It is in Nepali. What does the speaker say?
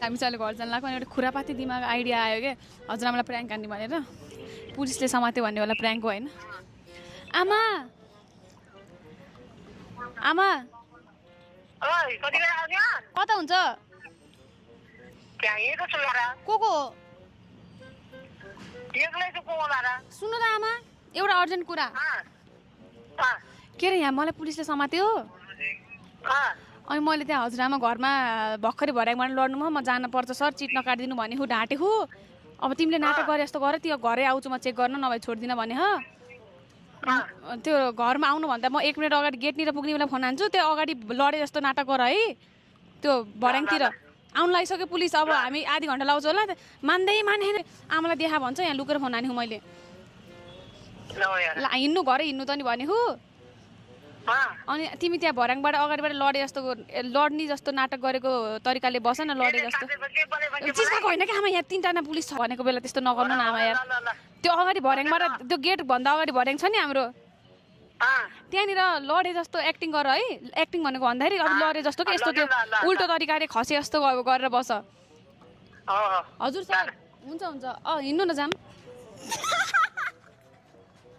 हामी चाहिँ अहिले घर जान लाग्यो अनि एउटा खुरापाती दिमाग आइडिया आयो क्या हजुरआमालाई प्र्याङ्क गर्ने भनेर पुलिसले समात्यो भन्ने होला प्र्याङ्क हो होइन आमा आमा कता हुन्छ को सुन्नु त आमा एउटा अर्जेन्ट कुरा के अरे यहाँ मलाई पुलिसले समात्यो अनि मैले त्यहाँ हजुरआमा घरमा भर्खरै भर्याङबाट लड्नुमा म जान पर्छ सर चिट नकाटिदिनु भने हो ढाँटेको अब तिमीले नाटक गरे जस्तो गर त्यो घरै आउँछु म चेक गर्न नभए छोड्दिनँ भने हो त्यो घरमा आउनु भन्दा म 1 मिनट अगाडि गेटनिर पुग्ने बेला फोन हान्छु त्यो अगाडि लडे जस्तो नाटक गर है त्यो भर्याङतिर आउनु लागिसक्यो पुलिस अब हामी आधी घन्टा लाउँछ होला मान्दै माने आमालाई देखा भन्छ यहाँ लुकेर फोन हानेको मैले ल हिँड्नु घरै हिँड्नु त नि भनेको अनि तिमी त्यहाँ भर्याङबाट अगाडिबाट लडे जस्तो लड्ने जस्तो नाटक गरेको तरिकाले बस न लडे जस्तो चिजको होइन कि आमा यहाँ 3जना पुलिस छ भनेको बेला त्यस्तो नगर्नु न आमा यार त्यो अगाडि भर्याङबाट त्यो गेट भन्दा अगाडि भर्याङ छ नि हाम्रो त्यहाँनिर लडे जस्तो एक्टिङ गर है एक्टिङ भनेको भन्दाखेरि अब लडे जस्तो कि यस्तो त्यो उल्टो तरिकाले खसे जस्तो गरेर बस हजुर सर हुन्छ हिँड्नु न जाम